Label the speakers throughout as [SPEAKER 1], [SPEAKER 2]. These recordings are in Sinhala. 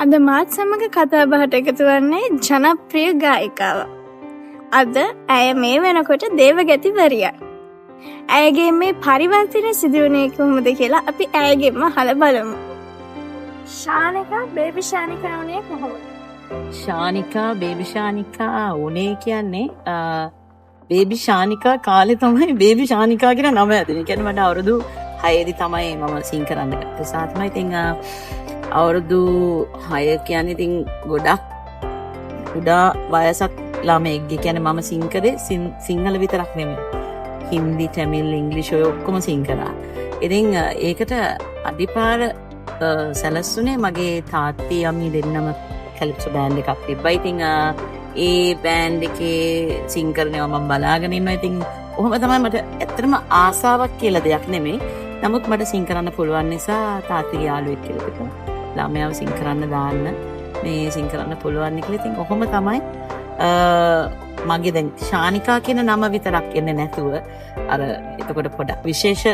[SPEAKER 1] අද මාත් සමග කතා බහට එකතු වන්නේ ජනප්‍රිය ගායිකාව. අද ඇය මේ වෙනකොට දේවගැතිවරියක්. ඇයගේ මේ පරිවර්තනය සිදු වුණේ කොහොමද කියලා අපි ඇයගෙන්ම අහලා බලමු. ශානිකා බේබි ශානිකා වුණේ කොහොමද?
[SPEAKER 2] ශානිකා බේබි ශානිකා වුණේ කියන්නේ බේබි ශානිකා කාලේ තමයි බේබි ශානිකා කියන නම ඇදුනේ. ඒ කියන්නේ මට අවුරුදු 6 දී තමයි මම සිං කරන්න ගත්තේ. සහ තමයි ඉතින් අවුරුදු 6 කියන්නේ ඉතින් ගොඩක් කුඩා වයසක් ළමයෙක්ගේ. කියන්නේ මම සිං කරේ සිංහල විතරක් නෙමෙයි. හින්දි, තමිල්, ඉංග්‍රීසි ඔය ඔක්කොම සිං කරා. ඉතින් ඒකට අඩිපාර සැලැස්සුනේ මගේ තාත්ති අම්මි දෙන්නම කැලිප්සෝ බෑන්ඩ් එකක් තිබ්බා. ඉතින් ඒ බෑන්ඩ් එකේ සිං කරනවා මම බලාගෙන ඉන්නවා. ඉතින් ඔහොම තමයි මට ඇත්තටම ආසාවක් කියලා දෙයක් නෙමෙයි. නමුත් මට සිං කරන්න පුළුවන් නිසා තාත්තිගේ යාළුවෙක් කියලා තිබුණා. ළමයාව සිං කරන්න දාන්න මේ සිං කරන්න පුළුවන් කියලා. ඉතින් ඔහොම තමයි මගේ දැන් ශානිකා කියන නම විතරක් එන්නේ නැතුව අර එතකොට පොඩක් විශේෂ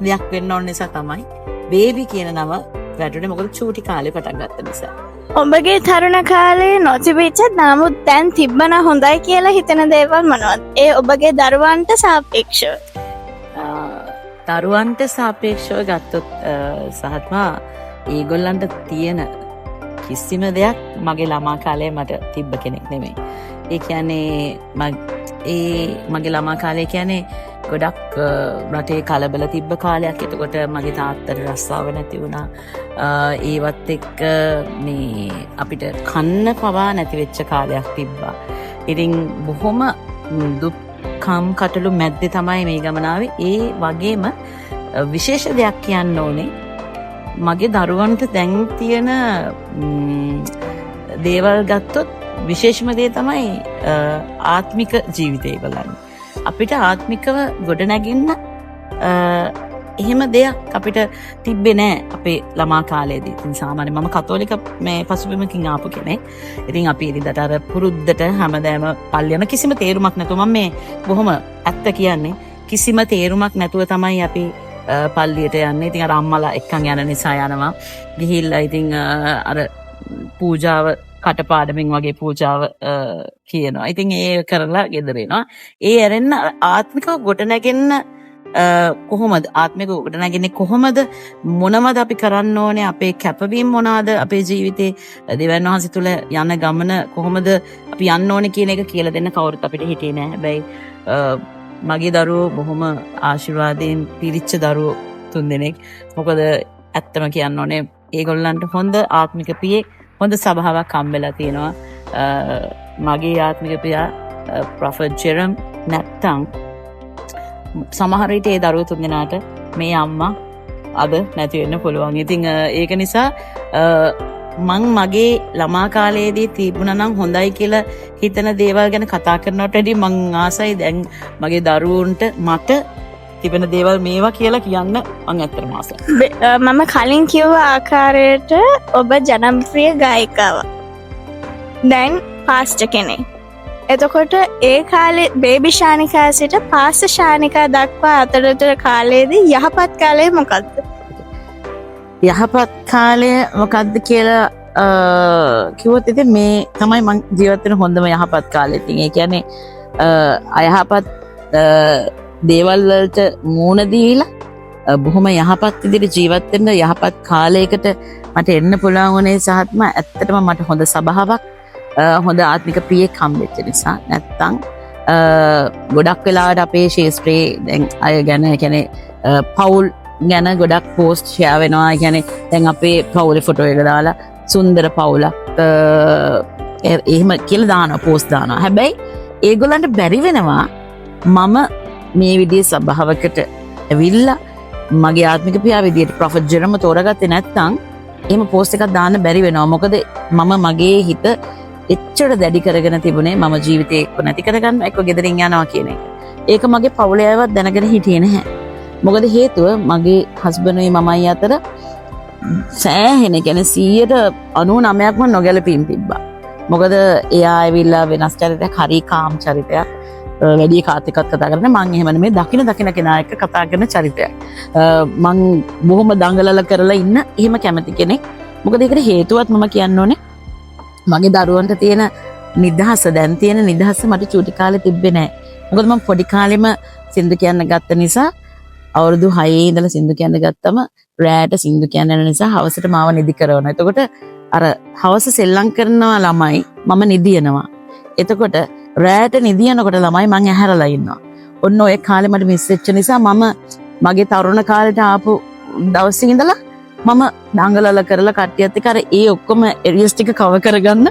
[SPEAKER 2] දෙයක් වෙන්න ඕන නිසා තමයි බේබි කියන නම වැටුනේ. මොකද චූටි කාලේ පටන් ගත්ත නිසා.
[SPEAKER 1] ඔබගේ තරුණ කාලේ නොතිබිච්ච නමුත් දැන් තිබ්බනම් හොඳයි කියලා හිතෙන දේවල් මොනවද? ඒ ඔබගේ දරුවන්ට සාපේක්ෂව.
[SPEAKER 2] දරුවන්ට සාපේක්ෂව ගත්තොත් සහත්මා ඒගොල්ලන්ට තියෙන කිසිම දෙයක් මගේ ළමා කාලේ මට තිබ්බ කෙනෙක් නෙමෙයි. ඒ කියන්නේ ඒ මගේ ළමා කාලේ කියන්නේ ගොඩක් රටේ කලබල තිබ්බ කාලයක්. එතකොට මගේ තාත්තට රස්සාව නැති වුණා. ඒවත් එක්ක මේ අපිට කන්න පවා නැති වෙච්ච කාලයක් තිබ්බා. ඉතින් බොහොම දුක්කම් කටළු මැද්දේ තමයි මේ ගමන ආවේ. ඒ වගේම විශේෂ දෙයක් කියන්න ඕනේ. මගේ දරුවන්ට දැන් තියෙන දේවල් ගත්තොත් විශේෂම දේ තමයි ආත්මික ජීවිතය ඒගොල්ලන්ගේ. අපිට ආත්මිකව ගොඩනැගෙන්න එහෙම දෙයක් අපිට තිබ්බේ නෑ අපේ ළමා කාලේදී. ඉතින් සාමාන්‍යයෙන් මම කතෝලික මේ පසුබිමකින් ආපු කෙනෙක්. ඉතින් අපි ඉරිදට අර පුරුද්දට හැමදාම පල්ලි යන කිසිම තේරුමක් නැතුව මම මේ බොහොම ඇත්ත කියන්නේ කිසිම තේරුමක් නැතුව තමයි අපි පල්ලියට යන්නේ. ඉතින් අර අම්මලා එක්කන් යන නිසා යනවා. ගිහිල්ලා ඉතින් අර පූජාව කටපාඩමින් වගේ පූජාව කියනවා. ඉතින් ඒ කරලා ගෙදර එනවා. ඒ ඇරෙන්න ආත්මිකව ගොඩනැගෙන්න කොහොමද ආත්මිකව ගොඩනැගෙන්නේ කොහොමද මොනවද අපි කරන්න ඕනේ අපේ කැපවීම මොනවාද අපේ ජීවිතේ දෙවියන් වහන්සේ තුල යන ගමන කොහොමද අපි යන්න ඕනේ කියන එක කියලා දෙන්න කවුරුත් අපිට හිටියේ නෑ. හැබැයි මගේ දරුවෝ බොහොම ආශිර්වාදයෙන් පිරිච්ච දරුවෝ තුන්දෙනෙක්. මොකද ඇත්තම කියන්න ඕනේ ඒගොල්ලන්ට හොඳ ආත්මික පියෙක් හොඳ සභාවක් හම්බෙලා තියෙනවා. මගේ ආත්මික පියා ප්‍රොෆෙට් ජෙරම් නැත්තම් සමහර විට ඒ දරුවෝ තුන්දෙනාට මේ අම්මා අද නැති වෙන්න පුළුවන්. ඉතින් ඒක නිසා මං මගේ ළමා කාලයේදී තිබුණා නම් හොඳයි කියලා හිතන දේවල් ගැන කතා කරනවට වැඩිය මං ආසයි දැන් මගේ දරුවන්ට මට තිබෙන දේවල් මේවා කියලා කියන්න මං ඇත්තටම ආසයි.
[SPEAKER 1] මම කලින් කිව්ව ආකාරයට ඔබ ජනප්‍රිය ගායිකාවක්. දැන් පාස්ටර් කෙනෙක්. එතකොට ඒ කාලේ බේබි ශානිකා සිට පාස්ටර් ශානිකා දක්වා අතරතුර කාලයේදී යහපත් කාලය මොකද්ද?
[SPEAKER 2] යහපත් කාලය මොකද්ද කියලා කිව්වොත් ඉතින් මේ තමයි මං ජීවත් වෙන හොඳම යහපත් කාලය. ඉතින් ඒ කියන්නේ අයහපත් දේවල් වලට මූණ දීලා බොහොම යහපත් විදිහට ජීවත් වෙන්න යහපත් කාලයකට මට එන්න පුළුවන් වුණේ සහත්ම ඇත්තටම මට හොඳ සභාවක් හොඳ ආත්මික පියෙක් හම්බෙච්ච නිසා. නැත්තම් ගොඩක් වෙලාවට අපේ ශේෂ්ත්‍රයේ දැන් අය ගැන ඒ කියන්නේ පවුල් ගැන ගොඩක් පෝස්ට් ෂෙයා වෙනවා. ඒ කියන්නේ දැන් අපේ පවුලේ ෆොටෝ එක දාලා සුන්දර පවුලක් එහෙම කියලා දානවා පෝස්ට් දානවා. හැබැයි ඒගොල්ලන්ට බැරි වෙනවා මම මේ විදිහේ සභාවකට ඇවිල්ලා මගේ ආත්මික පියා විදියට ප්‍රොෆෙට් ජෙරම තෝරගත්තේ නැත්නම් එහෙම පෝස්ට් එකක් දාන්න බැරි වෙනවා. මොකද මම මගේ හිත එච්චර දැඩි කරගෙන තිබුණේ මම ජීවිතේ එක්ක නැති කරගන්න එක්ක ගෙදරින් යනවා කියන එක. ඒක මගේ පවුලේ අයවත් දැනගෙන හිටියේ නැහැ. මොකද හේතුව මගේ හස්බන්ඩ්යි මමයි අතර සෑහෙන කියන්නේ 99%ක්ම නොගැලපීම් තිබ්බා. මොකද එයා ඇවිල්ලා වෙනස් චරිතයක් හරි කාම් චරිතයක් වැඩි කාත් එක්කත් කතා කරන්නේ මං එහෙම නෙමෙයි දකින දකින කෙනා එක්ක කතා කරන චරිතයක්. මං බොහොම දඟලලා කරලා ඉන්න එහෙම කැමති කෙනෙක්. මොකද ඒකට හේතුවත් මම කියන්න ඕනේ, මගේ දරුවන්ට තියෙන නිදහස, දැන් තියෙන නිදහස මට චූටි කාලේ තිබ්බේ නෑ. මොකද මම පොඩි කාලෙම සින්දු කියන්න ගත්ත නිසා, අවුරුදු 6 ඉඳලා සින්දු කියන්න ගත්තම රෑට සින්දු කියන්න යන නිසා හවසට මාව නිදි කරනවා. එතකොට අර හවස සෙල්ලම් කරනවා ළමයි, මම නිදියනවා. එතකොට රෑට නිදියනකොට ළමයි මං ඇහැරලා ඉන්නවා. ඔන්න ඔය කාලේ මට මිස් වෙච්ච නිසා මම මගේ තරුණ කාලේට ආපු දවසේ ඉඳලා මම දඟලලා කරලා කට්ටියත් එක්ක අර ඒ ඔක්කොම එරියස් ටික කවර් කරගන්න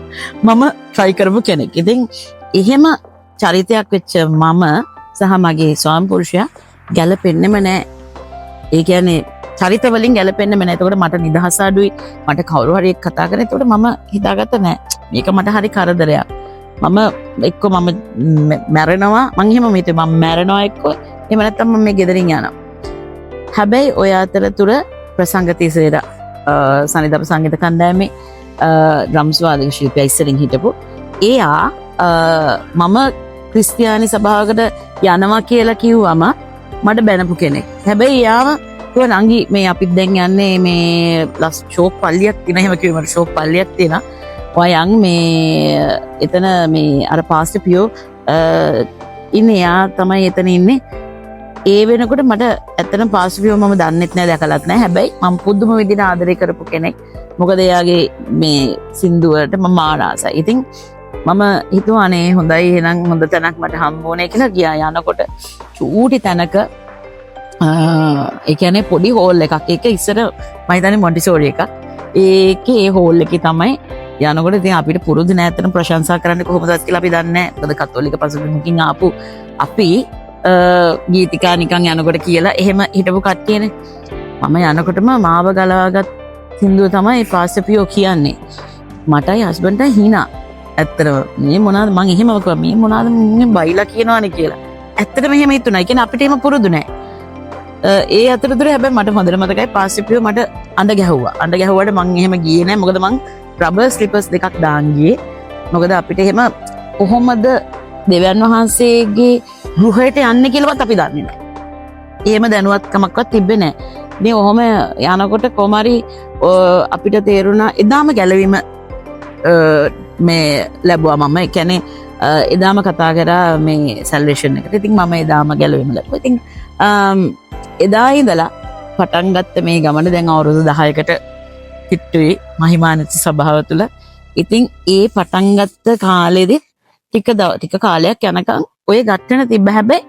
[SPEAKER 2] මම try කරපු කෙනෙක්. ඉතින් එහෙම චරිතයක් වෙච්ච මම සහ මගේ ස්වාමි පුරුෂයා ගැලපෙන්නෙම නෑ. ඒ කියන්නේ චරිත වලින් ගැලපෙන්නෙම නෑ. එතකොට මට නිදහස අඩුයි. මට කවුරු හරි එක්ක කතා කරන. එතකොට මම හිතාගත්ත නෑ, මේක මට හරි කරදරයක්. මම එක්ක මම මැරෙනවා. මං එහෙම හිතුවේ, මම මැරෙනවා එක්ක, එහෙම නැත්නම් මම මේ ගෙදරින් යනවා. හැබැයි ඔය අතරතුර ප්‍රසංග තිසේර සනිදප සංගීත කණ්ඩායමේ ඩ්‍රම්ස් වාදක ශිල්පියා ඉස්සරින් හිටපු එයා මම ක්‍රිස්තියානි සභාවකට යනවා කියලා කිව්වම මට බැනපු කෙනෙක්. හැබැයි එයාව කිව්වා, නංගි මේ අපිත් දැන් යන්නේ මේ ලස් ෂෝක් පල්ලියක් තියෙන, එහෙම කිව්වා මට, ෂෝක් පල්ලියක් තියෙනවා. ඔයා යන් මේ එතන මේ අර පාස්ටර් පියෝ ඉන්නේ, එයා තමයි එතන ඉන්නේ. ඒ වෙනකොට මට ඇත්තටම පාස්ටර් පියෝ මම දන්නෙත් නෑ, දැකලත් නෑ. හැබැයි මම පුදුම විදිහට ආදරය කරපු කෙනෙක්. මොකද එයාගේ මේ සින්දුවලට මම මාර ආසයි. ඉතින් මම හිතුවා අනේ හොඳයි, එහෙනම් හොඳ තැනක් මට හම්බ වුණේ කියලා ගියා. යනකොට චූටි තැනක, ඒ කියන්නේ පොඩි හෝල් එකක්. ඒක ඉස්සර මම හිතන්නේ මොන්ටිසෝරි එකක්. ඒකේ ඒ හෝල් එකේ තමයි යනකොට ඉතින් අපිට පුරුදු නෑ ඇත්තටම ප්‍රශංසා කරන්න කොහොමද කියලා අපි දන්නේ නෑ. මොකද කතෝලික පසුබිමකින් ආපු අපි ගීතිකා නිකන් යනකොට කියලා එහෙම හිටපු කට්ටියනේ. මම යනකොටම මාව ගලවාගත් සින්දුව තමයි පාස්ටර් පියෝ කියන්නේ. මටයි හස්බන්ඩ්ටයි හිනා. ඇත්තටම මේ මොනවාද මං එහෙම කිව්වා, මේ මොනවාද මං බයිලා කියනවනේ කියලා. ඇත්තටම එහෙම හිතුණා. ඒ කියන්නේ අපිට එහෙම පුරුදු නෑ. ඒ අතරතුර හැබැයි මට හොඳට මතකයි පාස්ටර් පියෝ මට අඬ ගැහුවා. අඬ ගැහුවාට මං එහෙම ගියේ නෑ. මොකද මං රබර් ස්ලිපර්ස් දෙකක් දාන් ගියේ. මොකද අපිට එහෙම කොහොමද දෙවියන් වහන්සේගේ ගෘහයට යන්නේ කියලාවත් අපි දන්නේ නෑ. එහෙම දැනුවත්කමක්වත් තිබ්බේ නෑ. ඉතින් ඔහොම යනකොට කොහොම හරි අපිට තේරුණා එදාම ගැලවීම මේ ලැබුවා මම. ඒ කියන්නේ එදාම කතා කරා මේ සැල්වේෂන් එකට. ඉතින් මම එදාම ගැලවීම ලැබුවා. ඉතින් එදා ඉඳලා පටන් ගත්ත මේ ගමන දැන් අවුරුදු 10කට කිට්ටුයි මහිමානති සභාව තුළ. ඉතින් ඒ පටන් ගත්ත කාලෙදි ටික කාලයක් යනකම් ඔය ගැටෙන තිබ්බ. හැබැයි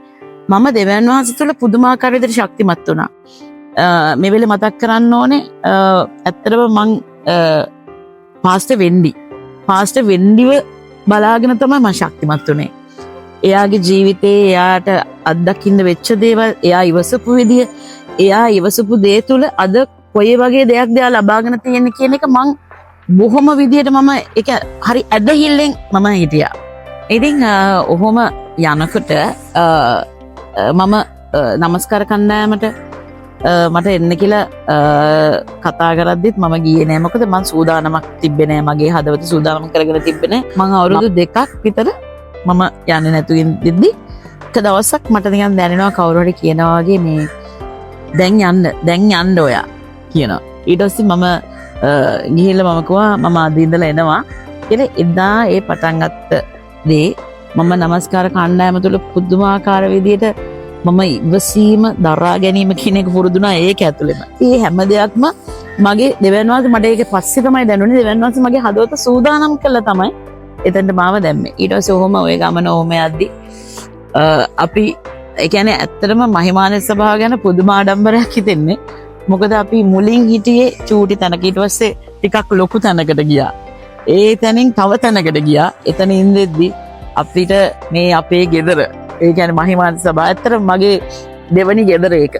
[SPEAKER 2] මම දෙවියන් වහන්සේ තුළ පුදුමාකාර විදිහට ශක්තිමත් වුණා. මේ වෙලේ මතක් කරන්න ඕනේ, ඇත්තටම මං පාස්ටර් වෙන්ඩිව බලාගෙන තමයි මං ශක්තිමත් වුණේ. එයාගේ ජීවිතේ එයාට අත්දකින්න වෙච්ච දේවල්, එයා ඉවසපු විදිය, එයා ඉවසපු දේ තුළ අද කොයි වගේ දෙයක්ද එයා ලබාගෙන තියෙන්නේ කියන එක මං බොහොම විදියට මම ඒක හරි ඇදහිල්ලෙන් මම හිටියා. ඉතින් ඔහොම යනකොට මම නමස්කාර කණ්ඩායමට මට එන්න කියලා කතා කරද්දිත් මම ගියේ නෑ. මොකද මං සූදානමක් තිබ්බේ නෑ. මගේ හදවත සූදානම් කරගෙන තිබ්බේ නෑ. මං අවුරුදු 2ක් විතර මම යන්නේ නැතුව ඉඳිද්දි එක දවසක් මට නිකන් දැනෙනවා කවුරු හරි කියනවා වගේ මේ දැන් යන්න, දැන් යන්න ඔයා කියනවා. ඊට පස්සේ මම ගිහිල්ලා මම කිව්වා මම අද ඉඳලා එනවා කියලා. එදා ඒ පටන් ගත්ත දේ මම නමස්කාර කණ්ඩායම තුළ පුදුමාකාර විදියට මම ඉවසීම දරා ගැනීම කියන එක පුරුදු වුණා ඒක ඇතුළෙම. ඒ හැම දෙයක්ම මගේ දෙවියන් වහන්සේ මට ඒක පස්සේ තමයි දැනුනේ. දෙවියන් වහන්සේ මගේ හදවත සූදානම් කළා තමයි එතනට මාව දැම්මේ. ඊට පස්සේ ඔහොම ඔය ගමන ඔහොම යද්දි අපි ඒ කියන්නේ ඇත්තටම මහිමානය සභාව ගැන පුදුම ආඩම්බරයක් හිතෙන්නේ. මොකද අපි මුලින් හිටියේ චූටි තැනක, ඊට පස්සේ ටිකක් ලොකු තැනකට ගියා. ඒ තැනින් තව තැනකට ගියා. එතන ඉඳෙද්දි අපිට මේ අපේ ගෙදර, ඒ කියන්නේ මහිමානය සභාව ඇත්තටම මගේ දෙවනි ගෙදර ඒක.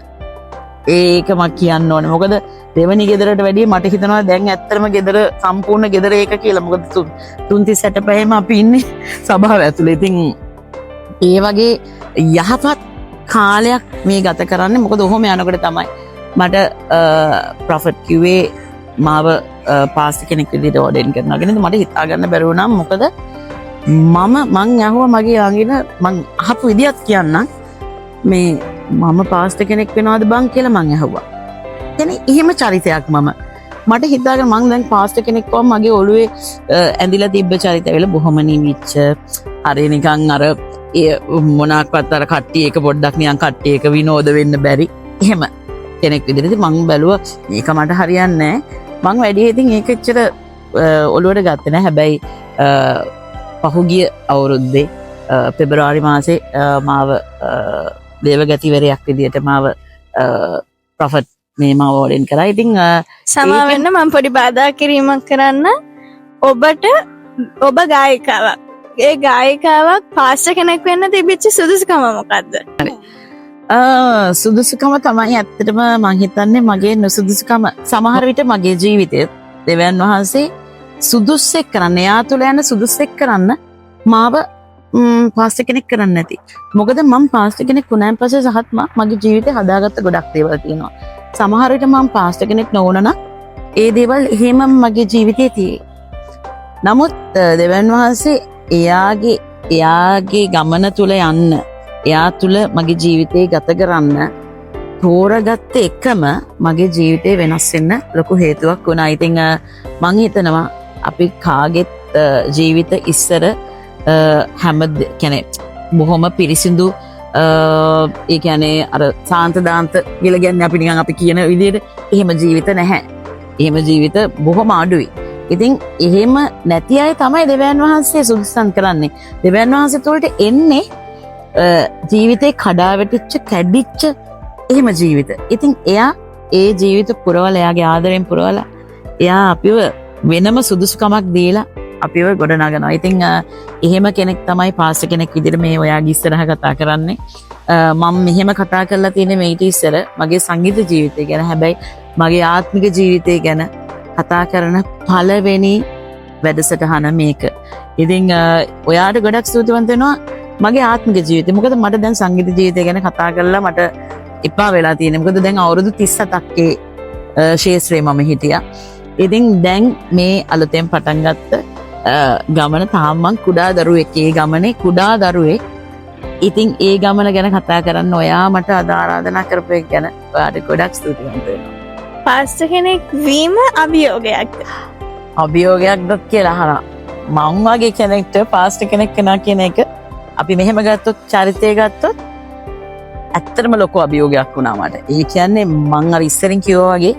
[SPEAKER 2] ඒක මම කියන්න ඕනේ. මොකද දෙවනි ගෙදරට වැඩිය මට හිතෙනවා දැන් ඇත්තටම ගෙදර සම්පූර්ණ ගෙදර ඒක කියලා. මොකද තුන් තිස් හැට පහේම අපි ඉන්නේ සභාව ඇතුලේ. ඉතින් ඒ වගේ යහපත් කාලයක් මේ ගත කරන්නේ. මොකද ඔහොම යනකොට තමයි මට ප්‍රොෆට් කිව්වේ මාව පාස්ටර් කෙනෙක් විදිහට ඕඩේන් කරනවා කියන එක මට හිතා ගන්න බැරි වුණා. මොකද මං ඇහුවා මගේ ළඟින, මං අහපු විදියත් කියන්නම්, මේ මම පාස්ටර් කෙනෙක් වෙනවද බං කියලා මං ඇහුවා. කියන්නේ එහෙම චරිතයක් මම. මට හිතාගෙන මං දැන් පාස්ටර් කෙනෙක් වම මගේ ඔළුවේ ඇඳිලා තිබ්බ චරිතය වෙල බොහොම නිවිච්ච, හරි නිකන් අර ඒ මොනක්වත් අර කට්ටිය එක පොඩ්ඩක් නිකන් කට්ටිය එක විනෝද වෙන්න බැරි එහෙම කෙනෙක් විදිහට. ඉතින් මං බැලුවා මේක මට හරියන්නේ නෑ. මං වැඩි ඉතින් ඒක එච්චර ඔළුවට ගත්තේ නෑ. හැබැයි පහුගිය අවුරුද්දේ පෙබරවාරි මාසේ මාව දේවගැතිවරයෙක් විදිහට මාව ප්‍රොෆට් මේ මාව ඕඩින් කරා. ඉතින්
[SPEAKER 1] සමා වෙන්න මම පොඩි බාධා කිරීමක් කරන්න. ඔබට ඔබ ගායිකාවක්. ඒ ගායිකාවක් පාස්ටර් කෙනෙක් වෙන්න තිබිච්ච සුදුසුකම මොකද්ද?
[SPEAKER 2] සුදුසුකම තමයි ඇත්තටම මං හිතන්නේ මගේ නුසුදුසුකම. සමහර විට මගේ ජීවිතය දෙවියන් වහන්සේ සුදුස්සෙක් කරන්න, එයා තුළ යන සුදුස්සෙක් කරන්න මාව පාස්ටර් කෙනෙක් කරන්න නැති. මොකද මං පාස්ටර් කෙනෙක් වුණාන් පස්සේ සහත් මගේ ජීවිතේ හදාගත්ත ගොඩක් දේවල් තියෙනවා. සමහර විට මං පාස්ටර් කෙනෙක් නොවුණා නම් ඒ දේවල් එහෙමම මගේ ජීවිතේ තියෙයි. නමුත් දෙවියන් වහන්සේ එයාගේ ගමන තුළ යන්න, එයා තුළ මගේ ජීවිතේ ගත කරන්න තෝරගත්ත එකම මගේ ජීවිතේ වෙනස් වෙන්න ලොකු හේතුවක් වුණා. ඉතින් මං හිතනවා අපි කාගෙත් ජීවිත ඉස්සර හැම කියන්නේ බොහොම පිරිසිදු, ඒ කියන්නේ අර සාන්ත දාන්ත කියලා කියන්නේ අපි නිකන් අපි කියන විදිහට එහෙම ජීවිත නැහැ. එහෙම ජීවිත බොහොම අඩුයි. ඉතින් එහෙම නැති අය තමයි දෙවියන් වහන්සේ සුදුසුකම් කරන්නේ. දෙවියන් වහන්සේ තුළට එන්නේ ජීවිතේ කඩා වැටිච්ච කැඩිච්ච එහෙම ජීවිත. ඉතින් එයා ඒ ජීවිත පුරවලා, එයාගේ ආදරෙන් පුරවලා, එයා අපිව වෙනම සුදුසුකමක් දීලා අපිව ගොඩනගනවා. ඉතින් එහෙම කෙනෙක් තමයි පාස්ටර් කෙනෙක් විදිහට මේ ඔයාගේ ඉස්සරහ කතා කරන්නේ. මම මෙහෙම කතා කරලා තියෙන්නේ මේ ඊට ඉස්සර මගේ සංගීත ජීවිතය ගැන. හැබැයි මගේ ආත්මික ජීවිතය ගැන කතා කරන පළවෙනි වැඩසටහන මේක. ඉතින් ඔයාට ගොඩක් ස්තුතිවන්ත වෙනවා මගේ ආත්මික ජීවිතේ. මොකද මට දැන් සංගීත ජීවිතය ගැන කතා කරලා මට එපා වෙලා තියෙන්නේ. මොකද දැන් අවුරුදු 37ක් ඒ ක්ෂේත්‍රයේ මම හිටියා. ඉතින් දැන් මේ අලුතෙන් පටන් ගත්ත ගමන තාම මං කුඩා දරුවෙක්. ඒ ගමනේ කුඩා දරුවෙක්. ඉතින් ඒ ගමන ගැන කතා කරන්න ඔයා මට අද ආරාධනා කරපු එක ගැන ඔයාට ගොඩක් ස්තුතිවන්ත වෙනවා.
[SPEAKER 1] පාස්ටර් කෙනෙක් වීම අභියෝගයක්ද?
[SPEAKER 2] අභියෝගයක්ද කියලා අහනවා. මං වගේ කෙනෙක්ට පාස්ටර් කෙනෙක් වෙනවා කියන එක අපි මෙහෙම ගත්තොත්, චරිතය ගත්තොත් ඇත්තටම ලොකු අභියෝගයක් වුණා මට. ඒ කියන්නේ මං අර ඉස්සරින් කිව්වා වගේ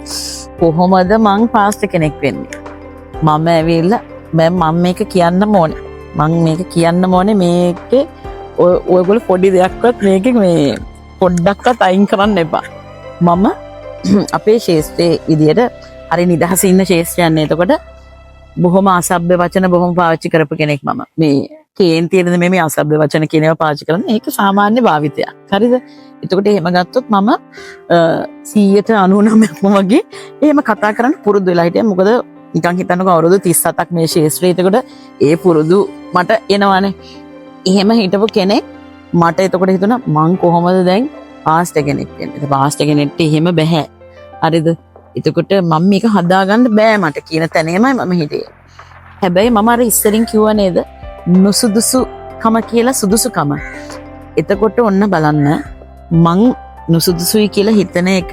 [SPEAKER 2] කොහොමද මං පාස්ටර් කෙනෙක් වෙන්නේ? මම ඇවිල්ලා මම මේක කියන්න ඕනේ. මං මේක කියන්න ඕනේ. මේකේ ඔයගොල්ලෝ පොඩි දෙයක්වත් මේකේ මේ පොඩ්ඩක්වත් අයින් කරන්න එපා. මම අපේ ක්ෂේත්‍රයේ විදියට හරි නිදහස ඉන්න ක්ෂේත්‍රයන් නේ. එතකොට බොහොම අසභ්‍ය වචන බොහොම පාවිච්චි කරපු කෙනෙක් මම. මේ කේන්තියේද මේ අසභ්‍ය වචන කියන ඒවා පාවිච්චි කරන්නේ. ඒක සාමාන්‍ය භාවිතයක්. හරිද? එතකොට එහෙම ගත්තොත් මම 99%ක්ම වගේ එහෙම කතා කරන්න පුරුදු වෙලා හිටියා. මොකද නිකන් හිතන්නකෝ අවුරුදු 37ක් මේ ක්ෂේත්‍රයේ. එතකොට ඒ පුරුදු මට එනවනේ. එහෙම හිටපු කෙනෙක් මට එතකොට හිතුණා මං කොහොමද දැන් පාස්ටර් කෙනෙක් වෙන්නේ? ඉතින් පාස්ටර් කෙනෙක්ට එහෙම බැහැ. හරිද? එතකොට මම මේක හදාගන්න බෑ මට කියන තැනේමයි මම හිටියේ. හැබැයි මම අර ඉස්සරින් කිව්වා නේද නුසුදුසුකම කියලා සුදුසුකම. එතකොට ඔන්න බලන්න මං නුසුදුසුයි කියලා හිතන එක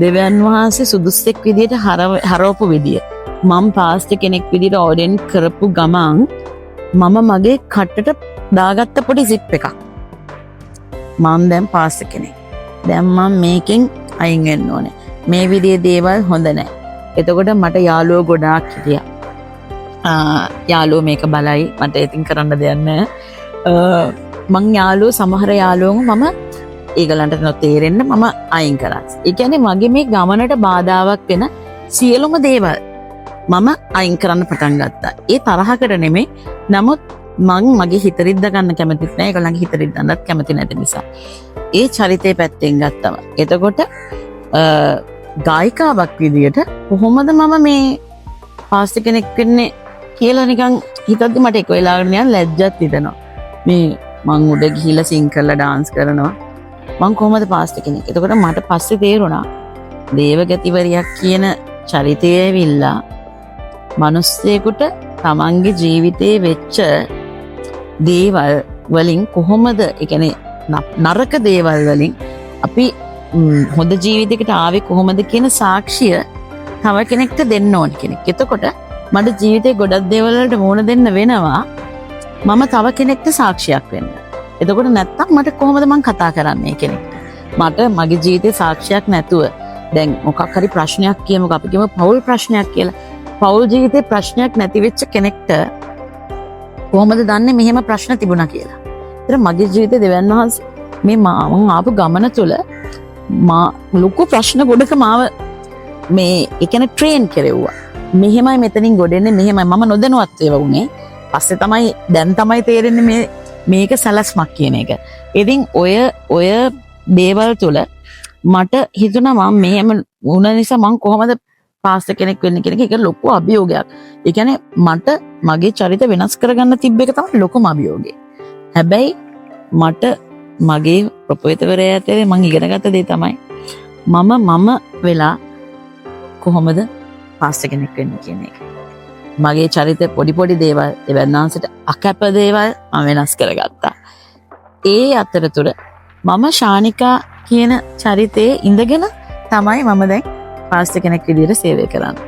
[SPEAKER 2] දෙවියන් වහන්සේ සුදුස්සෙක් විදියට හරවපු විදිය. මං පාස්ටර් කෙනෙක් විදියට ඕඩෙන් කරපු ගමන් මම මගේ කටට දාගත්ත පොඩි සිප් එකක්. මං දැන් පාස්ටර් කෙනෙක්. දැන් මං මේකෙන් අයින් වෙන්න ඕනේ. මේ විදිහේ දේවල් හොඳ නෑ. එතකොට මට යාළුවෝ ගොඩාක් හිටියා. යාළුවෝ මේක බලයි, මට ඉතින් කරන්න දෙයක් නෑ. මං යාළුවෝ සමහර යාළුවෝ මම ඒගොල්ලන්ට නොතේරෙන්න මම අයින් කරා. ඒ කියන්නේ මගේ මේ ගමනට බාධාවක් වෙන සියලුම දේවල් මම අයින් කරන්න පටන් ගත්තා. ඒ තරහකට නෙමෙයි. නමුත් මං මගේ හිත රිද්ද ගන්න කැමතිත් නෑ. ඒගොල්ලන්ගේ හිත රිද්දන්නත් කැමති නැති නිසා. ඒ චරිතය පැත්තෙන් ගත්තම. එතකොට ගායිකාවක් විදියට කොහොමද මම මේ පාස්ටර් කෙනෙක් වෙන්නේ කියලා නිකන් හිතද්දි මට එක වෙලාවකට නිකන් ලැජ්ජත් හිතෙනවා. මේ මං උඩ ගිහිල්ලා සිං කරලා ඩාන්ස් කරනවා. මං කොහොමද පාස්ටර් කෙනෙක්? එතකොට මට පස්සේ තේරුණා දේවගැතිවරියක් කියන චරිතය ඇවිල්ලා මිනිස්සෙකුට තමන්ගේ ජීවිතේ වෙච්ච දේවල් වලින් කොහොමද, ඒ කියන්නේ නරක දේවල් වලින් අපි හොඳ ජීවිතයකට ආවේ කොහොමද කියන සාක්ෂිය තව කෙනෙක්ට දෙන්න ඕන කෙනෙක්. එතකොට මට ජීවිතේ ගොඩක් දේවල් වලට මුහුණ දෙන්න වෙනවා. මම තව කෙනෙක්ට සාක්ෂියක් වෙන්න. එතකොට නැත්තම් මට කොහොමද මං කතා කරන්නේ කෙනෙක්ට? මට මගේ ජීවිතේ සාක්ෂියක් නැතුව දැන් මොකක් හරි ප්‍රශ්නයක් කියමුකෝ, අපි කියමු පෞල් ප්‍රශ්නයක් කියලා. පෞල් ජීවිතේ ප්‍රශ්නයක් නැති වෙච්ච කෙනෙක්ට කොහොමද දන්නේ මෙහෙම ප්‍රශ්න තිබුණා කියලා? ඒතර මගේ ජීවිතේ දෙවියන් වහන්සේ මේ මං ආපු ගමන තුළ මා ලොකු ප්‍රශ්න ගොඩක මාව මේ ඒ කියන්නේ ට්‍රේන් කෙරෙව්වා. මෙහෙමයි මෙතනින් ගොඩ එන්නේ, මෙහෙමයි. මම නොදැනුවත් ඒවා වුණේ. පස්සේ තමයි දැන් තමයි තේරෙන්නේ මේක සැලැස්මක් කියන එක. ඉතින් ඔය ඔය දේවල් තුළ මට හිතුණා මම මෙහෙම වුණ නිසා මං කොහොමද පාස්ටර් කෙනෙක් වෙන්න කියන එක. ඒක ලොකු අභියෝගයක්. ඒ කියන්නේ මට මගේ චරිත වෙනස් කරගන්න තිබ්බ එක තමයි ලොකුම අභියෝගය. හැබැයි මට මගේ ප්‍රොපේතවරයා අතරේ මං ඉගෙන ගත්ත දේ තමයි මම මම වෙලා කොහොමද පාස්ටර් කෙනෙක් වෙන්නේ කියන එක. මගේ චරිත පොඩි පොඩි දේවල්, දෙවියන් වහන්සේට අකැප දේවල් මම වෙනස් කරගත්තා. ඒ අතරතුර මම ශානිකා කියන චරිතයේ ඉඳගෙන තමයි මම දැන් පාස්ටර් කෙනෙක් විදිහට සේවය කරන්නේ.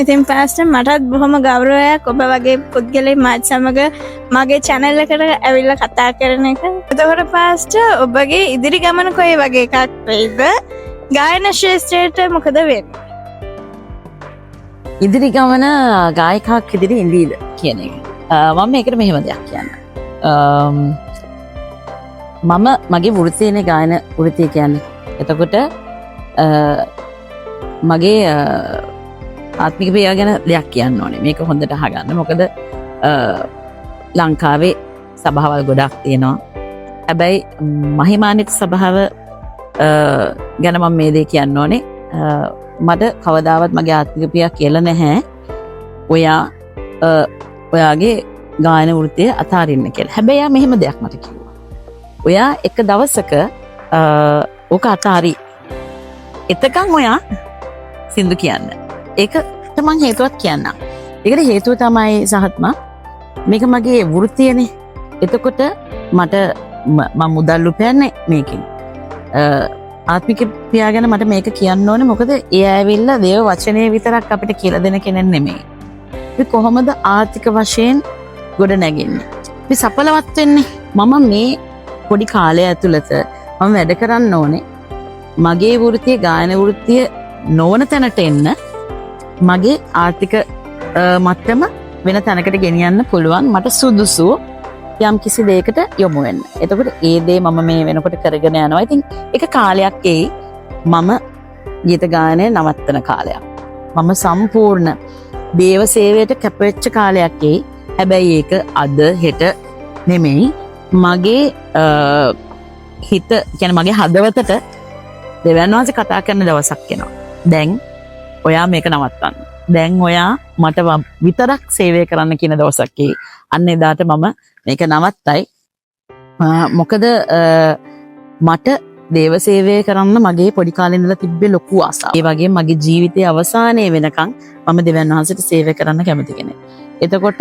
[SPEAKER 1] ඉතින් පාස්ටර්, මටත් බොහොම ගෞරවයක් ඔබ වගේ පුද්ගලයෙක් මාත් සමග මගේ චැනල් එකට ඇවිල්ලා කතා කරන එක. එතකොට පාස්ටර්, ඔබගේ ඉදිරි ගමන කොයි වගේ එකක් වෙයිද? ගායන ක්ෂේත්‍රයට මොකද වෙන්නේ?
[SPEAKER 2] ඉදිරි ගමන ගායිකාවක් ඉදිරි ඉඳීද කියන එක. මම මේකට මෙහෙම දෙයක් කියන්න. මම මගේ වෘත්තියනේ ගායන වෘත්තිය කියන්නේ. එතකොට මගේ ආත්මික පියා ගැන දෙයක් කියන්න ඕනේ. මේක හොඳට අහගන්න. මොකද ලංකාවේ සභාවල් ගොඩක් තියෙනවා. හැබැයි මහිමානිත සභාව ගැන මම මේ දේ කියන්න ඕනේ. මට කවදාවත් මගේ ආත්මික පියා කියලා නැහැ ඔයා ඔයාගේ ගායන වෘත්තිය අතාරින්න කියලා. හැබැයි එයා මෙහෙම දෙයක් මට කිව්වා. ඔයා එක දවසක ඕක අතාරි. එතකන් ඔයා සින්දු කියන්න. ඒකට මං හේතුවක් කියන්නම්. ඒකට හේතුව තමයි සහත්මා, මේක මගේ වෘත්තියනේ. එතකොට මට මං මුදල් උපයන්නේ මේකෙන්. ආත්මික පියා ගැන මට මේක කියන්න ඕනේ, මොකද ඒ ඇවිල්ලා දේව වචනය විතරක් අපිට කියලා දෙන කෙනෙක් නෙමෙයි. අපි කොහොමද ආර්ථික වශයෙන් ගොඩ නැගෙන්නේ? අපි සඵලවත් වෙන්නේ? මම මේ පොඩි කාලය ඇතුළත මම වැඩ කරන්න ඕනේ මගේ වෘත්තිය ගායන වෘත්තිය නොවන තැනට එන්න, මගේ ආර්ථික මට්ටම වෙන තැනකට ගෙනියන්න පුළුවන් මට සුදුසු යම් කිසි දෙයකට යොමු වෙන්න. එතකොට ඒ දේ මම මේ වෙනකොට කරගෙන යනවා. ඉතින් ඒක කාලයක් එයි මම ගීත ගායනය නවත්තන කාලයක්. මම සම්පූර්ණ දේව සේවයට කැපවෙච්ච කාලයක් එයි. හැබැයි ඒක අද හෙට නෙමෙයි. මගේ හිත කියන්නේ මගේ හදවතට දෙවියන් වහන්සේ කතා කරන දවසක් එනවා. දැන් ඔයා මේක නවත්තන්න. දැන් ඔයා මට විතරක් සේවය කරන්න කියන දවසක් එයි. අන්න එදාට මම මේක නවත්තයි. මොකද මට දේව සේවය කරන්න මගේ පොඩි කාලේ ඉඳලා තිබ්බේ ලොකු ආසාවක්. ඒ වගේම මගේ ජීවිතයේ අවසානයේ වෙනකන් මම දෙවියන් වහන්සේට සේවය කරන්න කැමති කෙනෙක්. එතකොට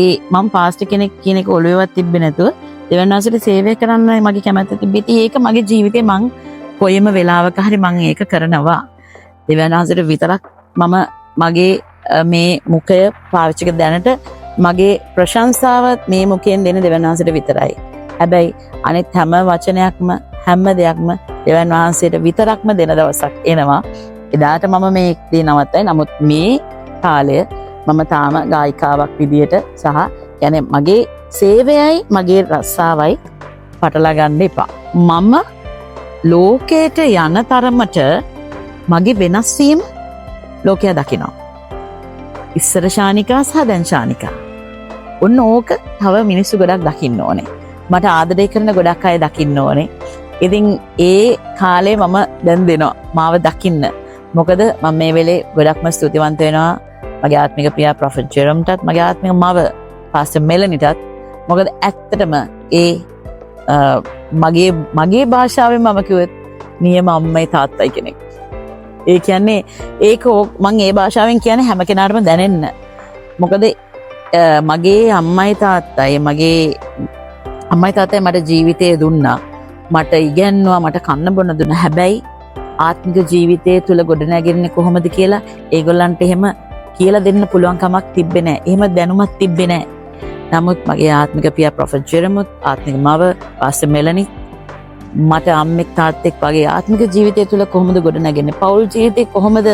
[SPEAKER 2] ඒ මම පාස්ටර් කෙනෙක් කියන එක ඔළුවේවත් තිබ්බේ නැතුව දෙවියන් වහන්සේට සේවය කරන්න මගේ කැමැත්ත තිබ්බේ. ඉතින් ඒක මගේ ජීවිතේ මං කොයිම වෙලාවක හරි මං ඒක කරනවා. දෙවියන් වහන්සේට විතරක් මම මගේ මේ මුඛය පාවිච්චි කර දැනට මගේ ප්‍රශංසාව මේ මුඛයෙන් දෙන දෙවියන් වහන්සේට විතරයි. හැබැයි අනිත් හැම වචනයක්ම හැම දෙයක්ම දෙවියන් වහන්සේට විතරක්ම දෙන දවසක් එනවා. එදාට මම මේ දේ නවත්තයි. නමුත් මේ කාලය මම තාම ගායිකාවක් විදියට සහ කියන්නේ මගේ සේවයයි මගේ රස්සාවයි පටලා ගන්න එපා. මම ලෝකයට යන තරමට මගේ වෙනස් වීම ලෝකයා දකිනවා. ඉස්සර ශානිකා සහ දැන් ශානිකා. ඔන්න ඕක තව මිනිස්සු ගොඩක් දකින්න ඕනේ. මට ආදරය කරන ගොඩක් අය දකින්න ඕනේ. ඉතින් ඒ කාලේ මම දැන් දෙනවා මාව දකින්න. මොකද මම මේ වෙලේ ගොඩක්ම ස්තුතිවන්ත වෙනවා මගේ ආත්මික පියා ප්‍රොෆෙට් ජෙරම්ටත්, මගේ ආත්මික මව පාස්ටර් මෙලනිටත්. මොකද ඇත්තටම ඒ මගේ මගේ භාෂාවෙන් මම කිව්වොත් නියම අම්මයි තාත්තයි කෙනෙක්. ඒ කියන්නේ ඒක මං ඒ භාෂාවෙන් කියන්නේ හැම කෙනාටම දැනෙන්න. මොකද මගේ අම්මයි තාත්තයි මගේ අම්මයි තාත්තයි මට ජීවිතය දුන්නා. මට ඉගැන්නුවා, මට කන්න බොන්න දුන්නා. හැබැයි ආත්මික ජීවිතය තුළ ගොඩනැගෙන්නේ කොහොමද කියලා ඒගොල්ලන්ට එහෙම කියලා දෙන්න පුළුවන් කමක් තිබ්බේ නෑ. එහෙම දැනුමක් තිබ්බේ නෑ. නමුත් මගේ ආත්මික පියා ප්‍රොෆෙට් ජෙරමුත්, ආත්මික මව පාස්ටර් මෙලනි මට අම්මෙක් තාත්තෙක් වගේ ආත්මික ජීවිතය තුළ කොහොමද ගොඩනැගෙන්නේ, පෞල් ජීවිතේ කොහොමද,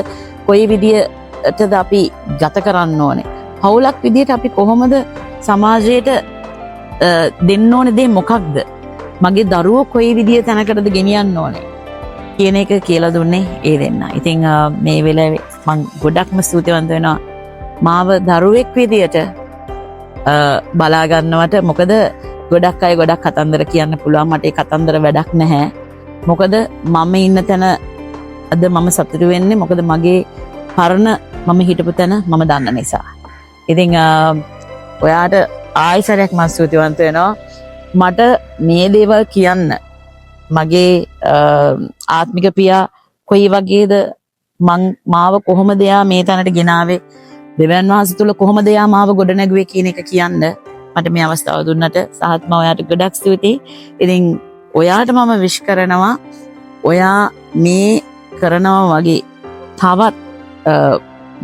[SPEAKER 2] කොයි විදියටද අපි ගත කරන්න ඕනේ, පවුලක් විදියට අපි කොහොමද සමාජයට දෙන්න ඕනේ දේ මොකක්ද, මගේ දරුවෝ කොයි විදිය තැනකටද ගෙනියන්න ඕනේ කියන එක කියලා දුන්නේ ඒ දෙන්න. ඉතින් මේ වෙලාවේ මං ගොඩක්ම ස්තුතිවන්ත වෙනවා මාව දරුවෙක් විදියට බලා ගන්නවට. මොකද ගොඩක් අය ගොඩක් කතන්දර කියන්න පුළුවන්, මට ඒ කතන්දර වැඩක් නැහැ. මොකද මම ඉන්න තැන අද මම සතුටු වෙන්නේ, මොකද මගේ පරණ මම හිටපු තැන මම දන්න නිසා. ඉතින් ඔයාට ආයි සැරයක් මං ස්තුතිවන්ත වෙනවා මට මේ දේවල් කියන්න. මගේ ආත්මික පියා කොයි වගේද, මං මාව කොහොමද එයා මේ තැනට ගෙනාවේ, දෙවියන් වහන්සේ තුල කොහොමද එයා මාව ගොඩනැගුවේ කියන එක කියන්න මට මේ අවස්ථාව දුන්නට සහත් මම ඔයාට ගොඩක් ස්තුතියි. ඉතින් ඔයාට මම විශ් කරනවා ඔයා මේ කරනවා වගේ තවත්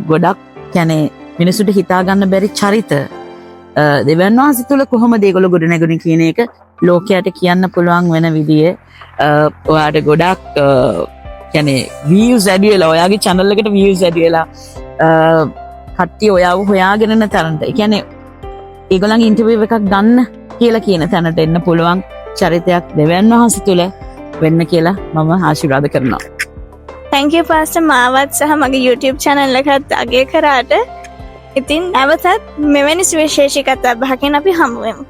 [SPEAKER 2] ගොඩක් කියන්නේ මිනිසුන්ට හිතා ගන්න බැරි චරිත දෙවියන් වහන්සේ තුල කොහොමද ඒගොල්ලෝ ගොඩනැගුණේ කියන එක ලෝකයට කියන්න පුළුවන් වෙන විදිය ඔයාට ගොඩක් කියන්නේ වීව්ස් වැඩි වෙලා, ඔයාගේ channel එකට වීව්ස් වැඩි වෙලා, කට්ටිය ඔයාව හොයාගෙන යන තරමට, ඒ කියන්නේ ඒගොල්ලන්ගේ ඉන්ටර්විව් එකක් ගන්න කියලා කියන තැනට එන්න පුළුවන් චරිතයක් දෙවියන් වහන්සේ තුල වෙන්න කියලා මම ආශිර්වාද කරනවා.
[SPEAKER 1] Thank you pastor, මාවත් සහ මගේ YouTube channel එකත් අගය කරාට. ඉතින් නැවතත් මෙවැනි සුවිශේෂී කතා බහකින් අපි හමු වෙමු.